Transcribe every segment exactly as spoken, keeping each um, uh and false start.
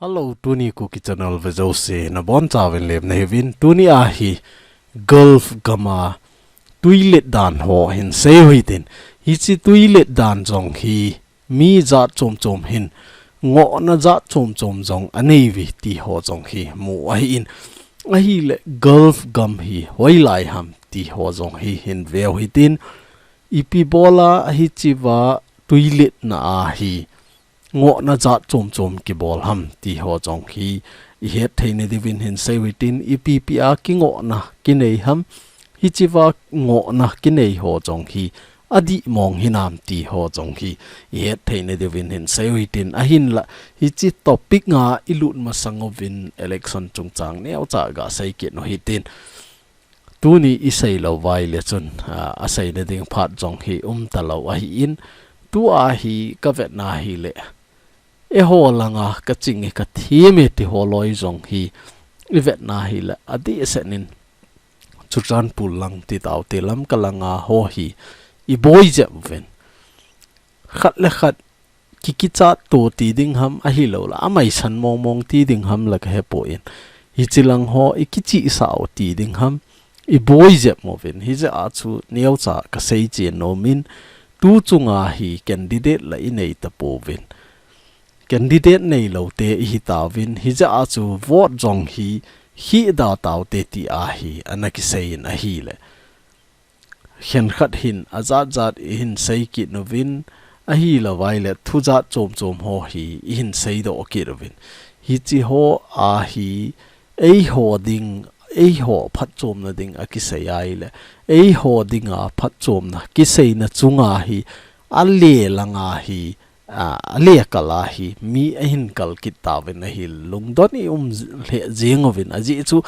Hello, tuni Kuki Channel vejouse nabonchauvin lemna hiuvin, tuni a hi Gulf gam a tuilet dan ho hinsei u hitin, hiche tuilet dan jong hi mi jat chom chom hin ngohna jat chom chom jong anei uve ti ho jong hi mu ahin, ahile Gulf gam hi hoilai ham ti ho jong hi hinve u hitin, ipi bola hichea tuilet na a hi ngohna jat chom chom kibol ham ti ho jong hi ihet theina diuvin hinsei u hitin, ipi ipi a kingohna kinei ham, hichea ngohna kinei ho jong hi adih mong hinam ti ho jong hi ihet theina diuvin hinsei u hitin, ahinla hiche topic a ilut masang uvin election chungchang neocha gasei kit u hitin. Tuni isei lou uva ahile chun, a, aseina ding phat jong hi umtalou ahin, tua hi kavetna hile, eiho langa kaching e kathem e ti ho loi jong hi ivetna hile, adehset in Churachandpur lang ti taute, Lamka langa ho hi iboi jep uvin. Khat le khat kikichat to ti ding ham, ahilouleh amaisan mong mong ti ding ham la kahepon, hiche lang ho ikichihsah u ti ding ham, iboi jep uvin. Hijeh a chu neocha kasei chen nom in, tu chunga hi candidate la inei tapouvin, candidate neilou te ihi tauvin, hijeh a chu vote jong hi hih da taute ti a hi ana kisei in ahile, khenkhat hin ajat jat ihin sei kit uvin, ahilou uva ahile thu jat chom chom ho hi ihin seidoh kit uvin. Hiche ho a hi eiho ding, eiho phatchomna ding akisei ahile, eiho dinga phatchomna kiseina chunga hi ale langa hi, a, ale kal a hi mi ahin kal kit tauvin ahi, lungdon i um lheh jeng uvin, ajeh chu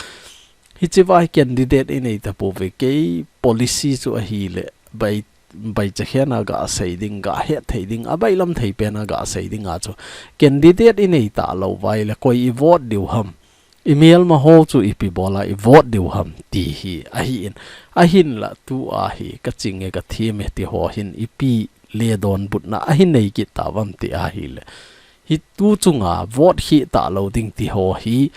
hichea hi candidate inei tapouve, kei policy chu ahile bai, baicha khen a gasei ding, gahet thei ding, abailam thei pen a gasei ding a chu candidate inei talou uva ahile koi i vote diu ham, imelma ho chu ipi bola i vote diu ham ti hi ahin, ahinla tua hi kaching e kathem e ti ho hin ipi le donbutna ahin nei kit tauvam ti ahile, hi tu chunga vote hih talou ding ti ho hi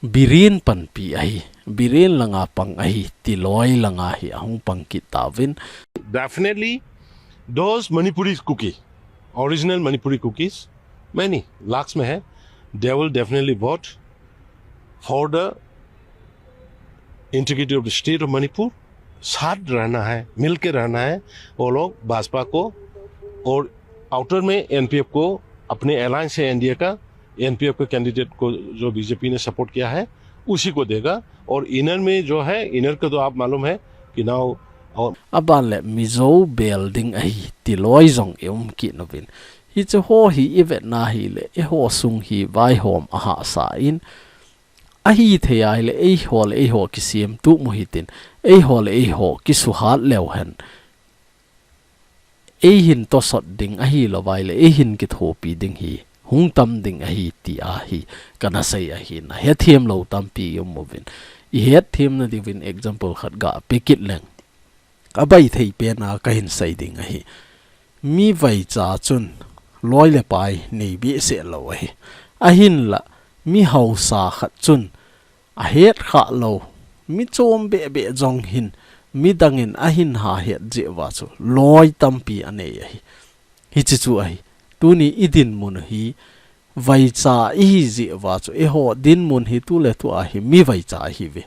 Biren panpi ahi, Biren langa pang ahi, ti loi langa hi ahung pang kit tauvin. Definitely, those Manipuri Kuki, original Manipuri Kukis, many lakhs mein hai, they will definitely vote for the integrity of the state of Manipur. साथ रहना है, मिलके रहना है वो लोग भाजपा को, और आउटर में एनपीएफ को, अपने अलायंस है एनडीए का, एनपीएफ के कैंडिडेट को जो बीजेपी ने सपोर्ट किया है उसी को देगा। और इनर में जो है, इनर का तो आप मालूम है कि नाउ और Aban le Mizo bel ding ahi ti loi jong i um kit uvin. Hiche ho hi ivetna hile, eiho sung hi vaihom ahahsa in, ahithei ahile eiho le eiho kisemtup u hitin, eiho le eiho kisuhat leu hen, eihin tosot ding ahilou uva ahile eihin kithopi ding hi hung tam ding ahi ti a hi kana sei ahin, ahethem lou tampi i um uvin. Ihetthemna diuvin example khat gape kit leng, abaithei pen a kahin sei ding ahi. Mi vaicha chun loi le pai nei behseh lou ahi. Ahinla mi haosa khat chun ahet khah lou, mi chom behbeh jong hin midang in ahin hahet jeh uva chu loi tampi anei ahi. Hiche chu ahi, tuni i dinmun u hi vaicha ihi jeh uva chu eiho dinmun hi tuletua hi mi vaicha ahiuve.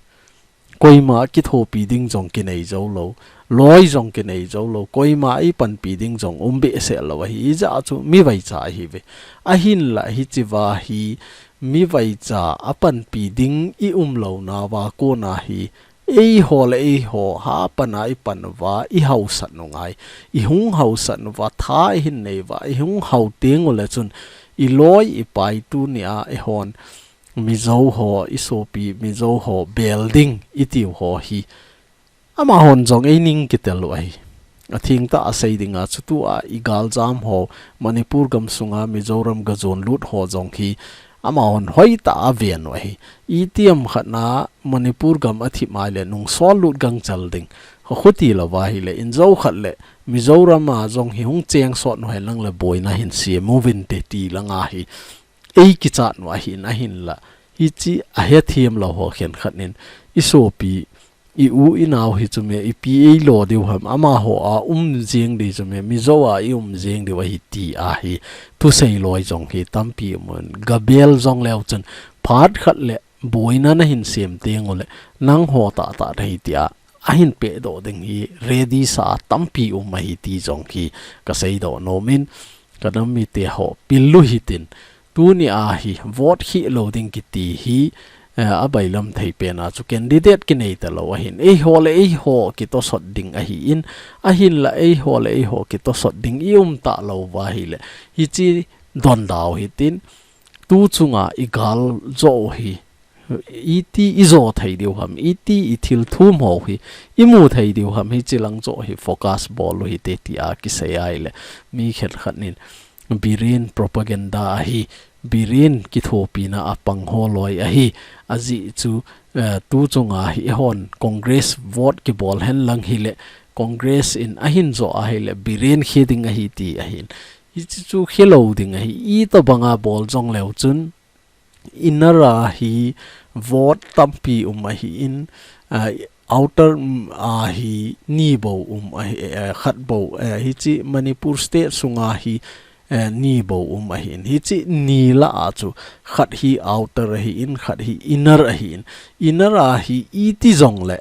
Koima kithopi ding jong kinei joulou, loi jong kinei joulou, koima eipanpi ding jong um behseh lou ahi, ijeh chu mi vaicha ahiuve. Ahinla hichea hi mi vaicha apanpi ding i umlounauva kona hi eiho le eiho hapan a ipan uva i haosat u ngai, i hung haosat uva, tha ihin nei uva, i hung hao teng ule chun i loi i pai tunia eihon Mizo ho, i sopi Mizo ho bel ding itiu ho hi amahon jong eining kitel u ahi. Athengtah a sei dinga chu tua i galjam ho, Manipur gamsunga Mizoram gajon lut ho jong hi amahon hoitah a aven u ahi. Itiham khat na Manipur gam athip mai le nungsol lut gangchel ding, kho khuti louva ahile injo khat le Mizoram a jong hi hung cheng sot u hen lang le boina hin sem uvinte ti langa hi ei kichat nu ahin, ahinla. Hichi ahethem lou ho khenkhat nin, i sopi, i u i nau hi chu me, ipi ei lo diu ham, amaho a um jing di chu me, Mizo a i um jing diu ahi ti ahi, thusei loi jong hi tampi um in, gabel jong leu chun, phat khat le, boina na hin sem teng u le, nangho tah tah thei tia, ahin pehdoh ding hi, ready sa tampi um ahi ti jong hi, ka seidoh nom in, ka nam mite ho, pil u hitin, tuni a hi, vote hi lo ding kiti hi, eh, a bailam thei pen a chu candidate kinei ta lo ahin. Eiho le eiho kitosot ding ahi in, ahinla eiho le eiho kitosot ding i um ta lo va hi le. Hichi don dau hitin, tu chunga i gal jo hi, iti i jo thei diu ham, iti i thil thum ho hi, i mu thei diu ham, hichi lang jo hi focus bol u hite ti a kisei ai le. Mi khenkhat nin, Biren propaganda ahi, Biren kithopina a pang ho loi ahi, ajeh chu, eh, tu chunga hi eihon Congress vote kibol hen lang hi le, Congress in ahin jo ahi le, Biren khe ding ahi ti ahin. Hichi chu khe lo ding ahi, i to banga bol jong leu chun, inner a hi vote tampi um ahi in, ah, outer, mm, a hi ni bou um ahi, eh, khat bou, eh, hichi Manipur state sunga hi, eh, ni bou um ahi in. Hichi ni la a chu khat hi outer ahi in, khat hi inner ahi in. Inner a hi iti jong le,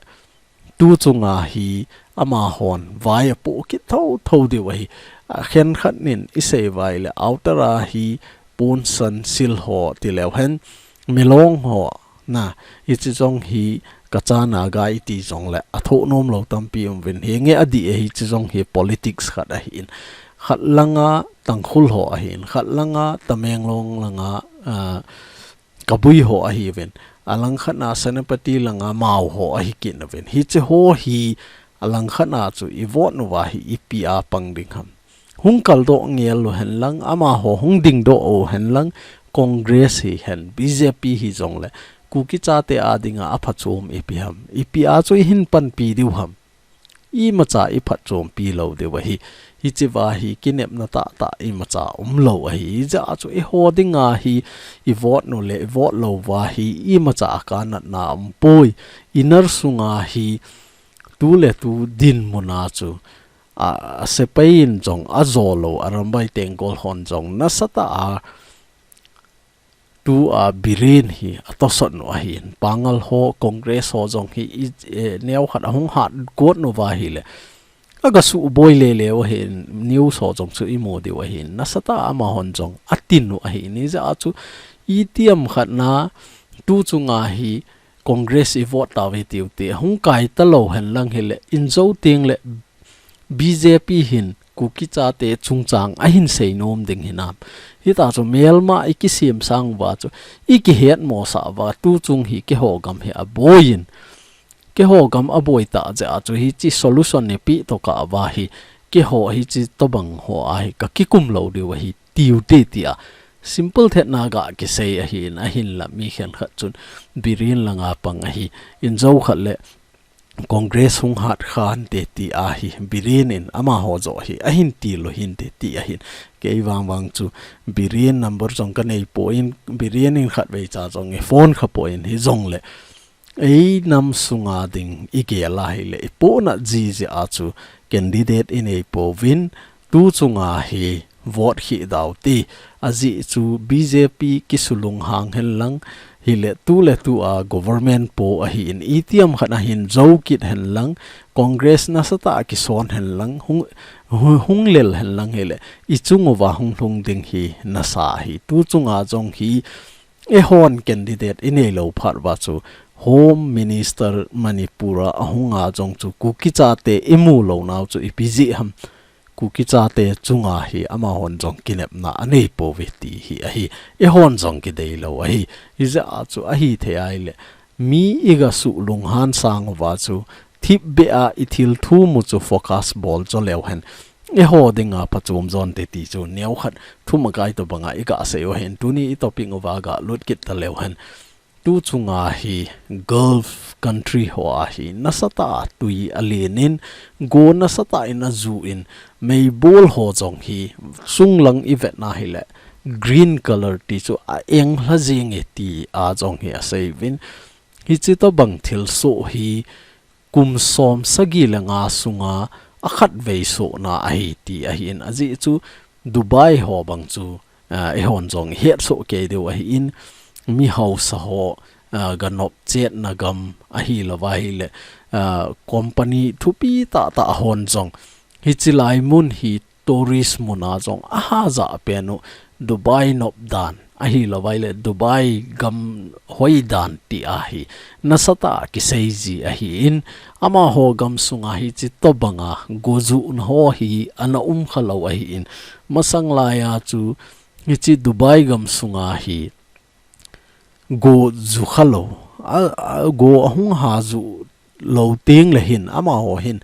tu chunga hi amahon vai apoh kit thotho diu ahi. A khenkhat nin i sei vai le outer a hi pon san sil ho ti leu hen, milong ho na, hichi jong hi Kacha Naga i ti jong le, a thoh nom lo tampi um vin hi nge a di e hichi jong hi politics khat ahi in. Khat langa Tangkhul ho ahi in, khat langa Tamenglong langa, ah, Kabui ho ahi vin. A lang khat na Senapati langa Mao ho ahi kit na vin. Hichi ho hi a lang khat na chu i vote nu va hi ipi a pang ding ham. Hung kal doh ngel u hen lang, amaho hung ding doh u hen lang, Congress hi hen, B J P hi jong le, Kuki chate a dinga a phachom ipi ham. Ipi a chu i hin panpi diu ham. Imacha i phachompi lo diu ahi. Hichi va hi kinepna tah tah imacha um lo ahi. Hijeh a chu eiho dinga hi i vote nu le i vote lo va hi imacha a kanatna um poi. Inner sunga hi tu le tu dinmun a chu a, a sepai in jong a jo lo, a Arambai Tenggol hon jong nasatah a tu a Biren hi a tosot nu ahi in. Pangal ho, Congress ho jong hi i, eh, neo khat a hung hat got nu va hi le. A ga suboi le le u ahi in, news ho jong chu i mu diu ahi in. Nasatah a amahon jong a tin nu ahi in. Hijeh a chu itiham khat na tu chunga hi Congress i vote tau ve tiu te. Hung kai ta lo hen lang hi le. In jo teng le B J P hin Kuki chate chungchang a hin sei nom ding hinam. Hita chu melma i kisem sang va chu i kihet mo sa va tu chung hi keiho gam hi a boi in. Keiho gam a boi ta jeh a chu hichi solution ni pi to ka va hi keiho hichi tobang ho a hi ka kikum lo diu ahi tiu te ti a. Simple thet na ga kisei ahi in ahin la mi khenkhat chun Biren langa pang ahi in jo khat le Congress hung hat khan te ti ahi, Biren in amaho jo hi, ahin ti lo hin te ti ahin. Kei vang vang chu Biren number jong ka nei poi, Biren in khat vei cha jong e phone kha poi hi jong le. Ei nam sunga ding i gel a hi le, i pona ji jeh a chu candidate i nei pouvin, tu chunga hi vote hi dau ti, ajeh chu B J P kisulung hang hen lang, hi le tu le tu a government po ahi in itiham khat a hin jo kit hen lang, Congress nasatah a kison hen lang, hung, hu-, hung lel hen lang hi le, i chung uva hung lhung ding hi nasa hi, tu chunga jong hi, eihon candidate i nei lo phat va chu, Home Minister Manipur a ahung a jong chu Kuki chate i mu lo nau chu ipi jeh ham. Kuki chate chunga hi amahon jong kinepna a nei pouve ti hi ahi. Eihon jong kidei lo ahi. Hijeh a chu ahi thei ai le. Mi i ga sulung han sang uva chu thip beh a i thil thum u chu focus bol jo leu hen. Eiho dinga phachom jon te ti chu neo khat thum a kai to banga i ga sei u hen. Tuni i topic uva ga lut kit ta leu hen. Tu chunga hi Gulf country ho a hi nasatah a tui a len in, go nasatah in a ju in, meibol ho jong hi sunglang i vet na hi le, green color ti chu a enghla jing e ti a jong hi asei uvin. Hichi tobang thilsoh hi kum som sagi le nga sunga akhatvei sohna ahi ti ahin, ajeh chu Dubai ho bang chu, ah, eihon jong ihet soh kei diu ahin, mi hausa ho, ah, ganop chetna gam ahilou va ahile, ah, company thupi tahtah hon jong hichi lai mun hi tourist mun a jong ahahsa pen u, Dubai nop dan ahilou va ahile Dubai gam hoi dan ti ahi nasatah a kisei ji ahin, amaho gam sunga hichi tobanga go juhna ho hi ana um khalou ahin, masang laiya chu hichi Dubai gam sunga hi go ju khalou, a, a, go ahung ha ju lou teng le hin, amaho hin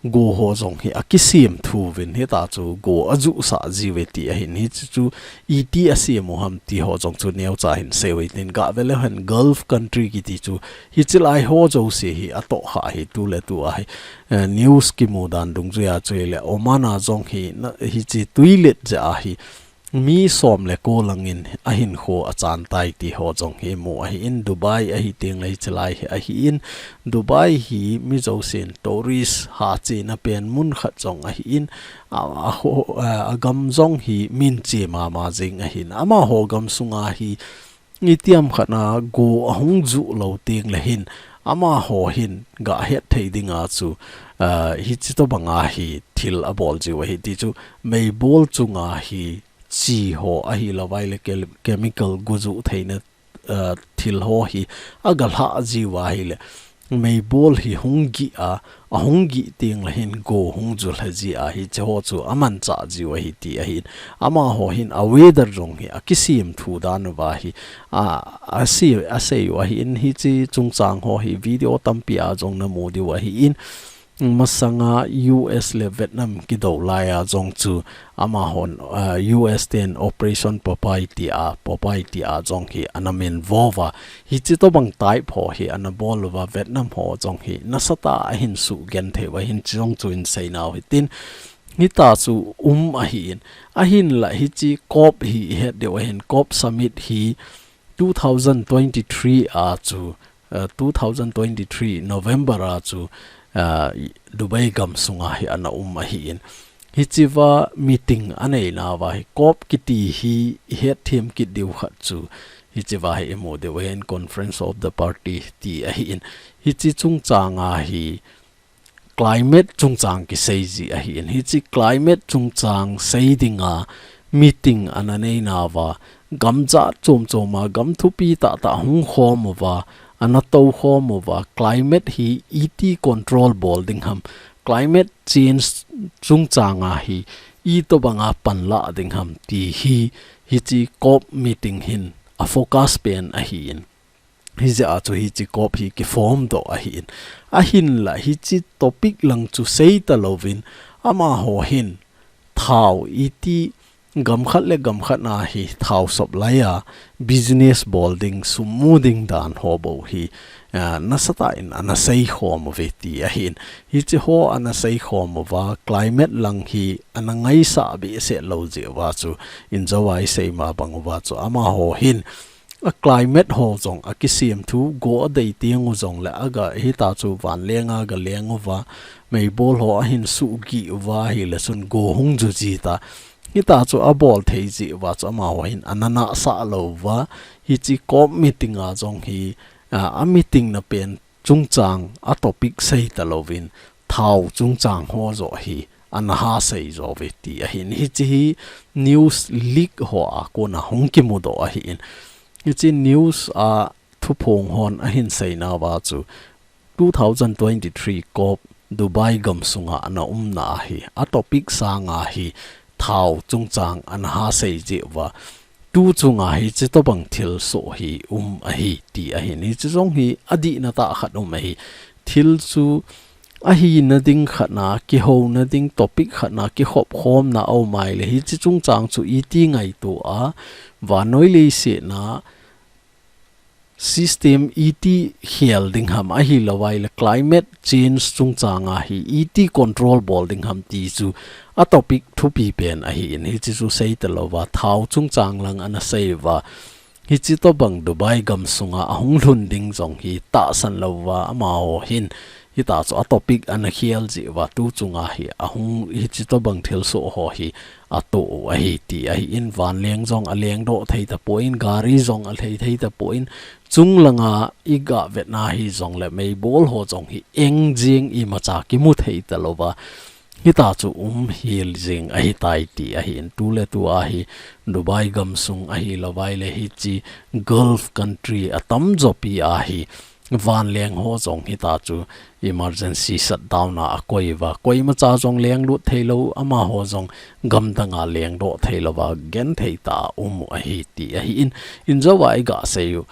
go ho jong hi akisem thu uvin, hita chu go ajuhsah ji uve ti ahin, hichi chu iti asem u ham ti ho jong chu neocha hin sei uve tin, gah ve leu hen Gulf country kiti chu hichi lai ho jouse hi atoh kha hi, tu le tu ahi, eh, news kimu dan dungjuiya chu ahile Oman a jong hi na, hichi tuilet jeh a hi mi som le ko langin ahinkho achan tai ti ho jong hi mu ahin, Dubai ahi teng le hichi lai hi ahin, Dubai hi mi jousen tourist hachena pen mun khat jong ahin, a, a, ho, a, agam jong hi min che mama jing ahin, amaho gam sunga hi itiham khat a go ahung juh lou teng le hin, amaho hin gah het thei dinga chu, a, hichi tobanga hi thil abol jiu ahi ti chu, meibol chunga hi chi ho ahilou va ahile ke-, chemical go juh theina, ah, thil ho hi aga lhah jiu va ahile, meibol hi hung gih a, ahung gih teng le hin go hung ju lha ji a, hichi ho chu amanchah jiu ahi ti ahin, amaho hin a weather jong hi akisem thu dan uva hi, a, asei, asei u ahin, hichi chungchang ho hi video tampi a jong namu diu ahin, masanga U S le Vietnam kidou laiya jong chu amahon, ah, U S ten Operation Popeye tia, Popeye tia jong hi ana min vo uva. Hichi tobang type ho hi ana bol uva, Vietnam ho jong hi nasatah a ahin sugenthei uva, hichi jong chu in seinau hitin. Hita chu um ahin. Ahinla hichi COP hi ihet diu ahin, COP Summit hi two thousand twenty-three a chu, uh, two thousand twenty-three November a chu, uh, Dubai gam sunga hi ana um ahin. Hichiva meeting aneinauva hi COP kiti hi ihet them kit diu khat chu. Hichiva hi imu diu ahin Conference of the Party ti ahin. Hichi chungchanga hi climate chungchang kisei ji ahin. Hichi climate chungchang sei dinga meeting ana neinauva, gam jat chom choma, gam thupi tahtah hung khom uva, ana tou khom uva, climate hi iti control bol ding ham, climate change chungchanga hi itobanga panla ding ham ti hi, hichi COP meeting hin a focus pen ahin. Hijeh a chu hichi COP hi kiform doh ahin. Ahinla hichi topic lang chu seita louvin, amaho hin thao iti gam khat le gam khat na hi thao supply a business bol ding, sum mu ding dan ho bou hi, ah, nasatah in ana seikhom uve ti ahin. Hichi ho ana seikhom uva, climate lang hi ana ngaisah behseh lou jeh uva chu, injouva isei ma bang uva chu, amaho hin a climate ho jong akisem thu, go adei teng u jongle aga hita chu vanlenga aga leng uva, meibol ho ahin suhgih uva ahile chun go hung ju ji ta. Hita chu abol thei jeh uva chu amaho hin ana nahsah lou uva, hichi COP meeting a jong hi, a, a meeting na pen chungchang a topic seita louvin, thao chungchang ho joh hi ana ha sei jo uve ti ahin. Hichi hi news leak ho a kona hung kimudoh ahin. Hichi news a thuphong hon ahin seinauva chu two thousand twenty-three COP Dubai gam sunga ana umna ahi. A topic sanga hi thao chungchang ana ha sei jeh uva, tu chunga hichi tobang thilsoh hi um ahi ti ahin. Hichi jong hi adihna tah khat um ahi. Thil chu ahina ding khat na, kihouna ding topic khat na, kikhop khomna aum ahile, hichi chungchang chu iti ngaito a, vannoi leiset na system iti khel ding ham ahilouva ahile climate change chungchang a hi iti control bol ding ham ti chu a topic thupi pen ahin, hiche chu seita louva thao chungchang lang ana seiuva, hiche tobang Dubai gamsunga ahung lhun ding jong hi tahsan louva amaho hin hita chu a topic ana khel jeh uva tu chunga hi ahung hiche tobang thilsoh ho hi atoh u ahi ti ahin, vanleng jong alengdoh thei tapon, gari jong alhai thei tapon, chunglanga iga vetna hijongle meibol ho jong hi eng jing imacha kimu thei talouva hita chu um hel jing ahitai ti ahin, tuletua hi Dubai gamsung ahilouva ahile hiche Gulf country atamjo pi a hi vanleng ho jong hita chu emergency shutdown a akoiuva, koimacha jong lenglut theilou, amaho jong gamdanga lengdoh theilouva genthei tah a um u ahi ti ahin, injouva iga seiu,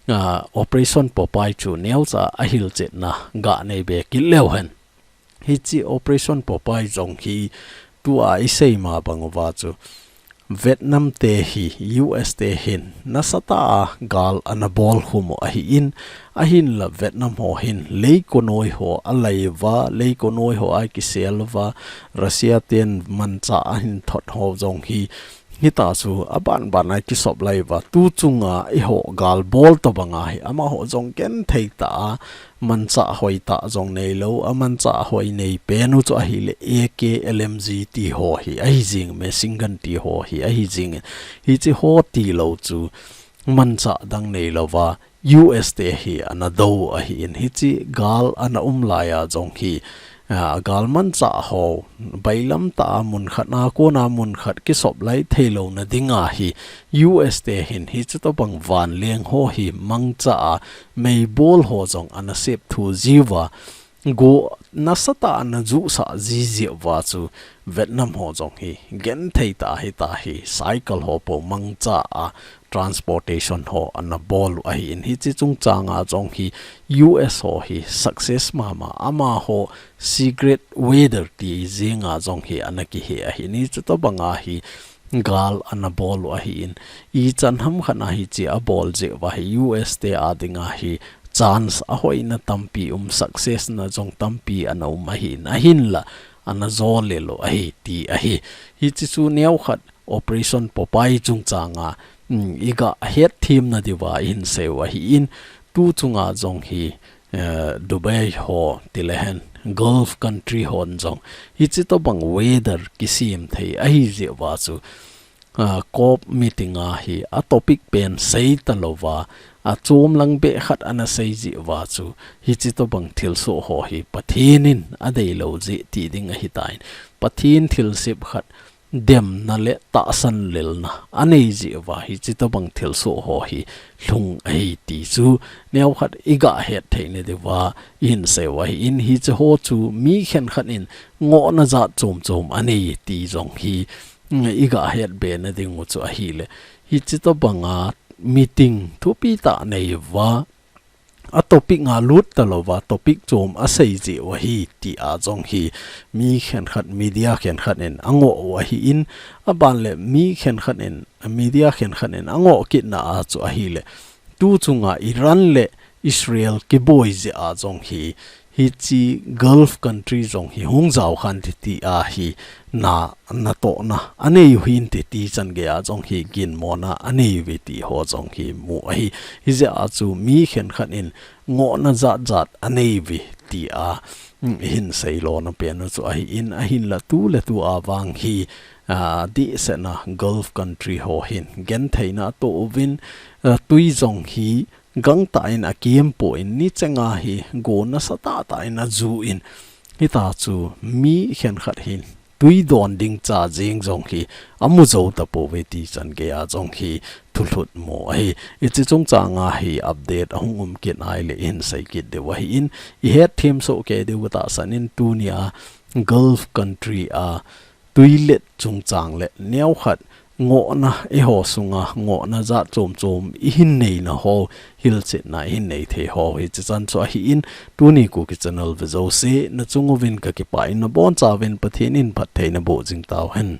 ah, Operation Popeye chu neocha ahilchetna ga neibe kit leu hen. Hiche Operation Popeye jong hi tua isei ma bang uva chu Vietnam te hi U S te hin nasatah a gal ana bolkhum u ahin, ahinla Vietnam ho hin leikonoi ho alaiuva, leikonoi ho a kiseluva, Russia ten manchah ahin thot ho jong hi hita chu abanban a kisoplaiuva, tu chunga eiho gal bol tobanga hi amaho jong genthei tah a manchah hoitah jong neilou, amanchah hoi neipen u chu ahile A K, L M G ti ho hi ahi jing, machine gun ti ho hi ahi jing, hiche ho tilou chu manchah dang neilouva U S te hi ana dou ahin, hiche gal ana um laiya jong hi, ah, gal manchah ho bailam tah a munkhat a kona munkhat kisoplai theilouna dinga hi U S te hin hiche tobang vanleng ho hi mangcha a meibol ho jong ana septhu jiuva, go nasatah a ana jusah ji jiuva chu Vietnam ho jong hi genthei tah a hita hi cycle ho po mangcha a transportation ho ana bol u ahin, hiche chungchanga jong hi U S ho hi success mama, amaho secret weather ti jinga jong hi ana kihe ahin, hiche tobanga hi gal ana bol u ahin, ichan hamkhat a hiche abol jeh uva hi U S te a dinga hi chance ahoina tampi um, success na jong tampi ana um ahin, ahinla ana jolel u ahi ti ahi. Hiche chu neokhat Operation Popeye chungchanga, um, iga hetthem na diuva ihin seiu ahin, tu chunga jong hi, eh, Dubai ho tilehen Gulf country hon jong hiche tobang weather kisem thei ahi jeh uva chu, ah, COP meeting a hi a topic pen seita louva, achom lang beh khat ana sei jeh uva chu hiche tobang thilsoh ho hi Pathen in adeilou jeh ti ding ahitan, Pathen thilsep khat demna le tahsan lelna anei jeh uva hiche tobang thilsoh ho hi lhung ahi ti chu neokhat iga hetthei na diuva ihin seiu ahin, hiche ho chu mi khenkhat in ngohna jat chomchom anei ti jong hi, mm, iga hetbe na ding u chu ahile, hiche tobanga meeting thupi tah neiuva, a topic a lut talouva, topic chom asei jeh u ahi tia jong hi mi khenkhat, media khenkhat in angoh u ahin, aban le mi khenkhat in, media khenkhat in angoh kitna a chu ahile, tu chunga Iran le Israel kiboi jeh a jong hi, hiche Gulf country jong hi hung jaokhan te tia hi na, natohna anei u hinte ti chan geiya jong hi ginmona anei uve ti ho jong hi mu ahi. Hijeh a chu mi khenkhat in ngohna jatjat anei uve tia, mm, ihin seilona pen u chu ahin, ahinla tuletua vang hi, ah, dehsetna Gulf country ho hin gentheina atoh uvin, ah, tui jong hi gangtah in akempon, nichenga hi go nasatah tah in ajun, hita chu mi khenkhat hin tui don ding cha jeng jong hi amu jou tapouve ti chan geiya jong hi thulhut mu ahi. Hiche chungchanga hi update ahung um kit ahile ihin sei kit diu ahin, ihetthem soh kei diu katahsan in, tunia Gulf country a tuilet chungchang le neokhat ngohna, eiho sunga ngohna jat chomchom ihin neina ho, hilchetna ihin nei thei ho hiche chan chu ahin, tuni Kuki channel ve jouse nachung uvin kakipah in, nabonchauvin Pathen in phattheina boh jing tauhen.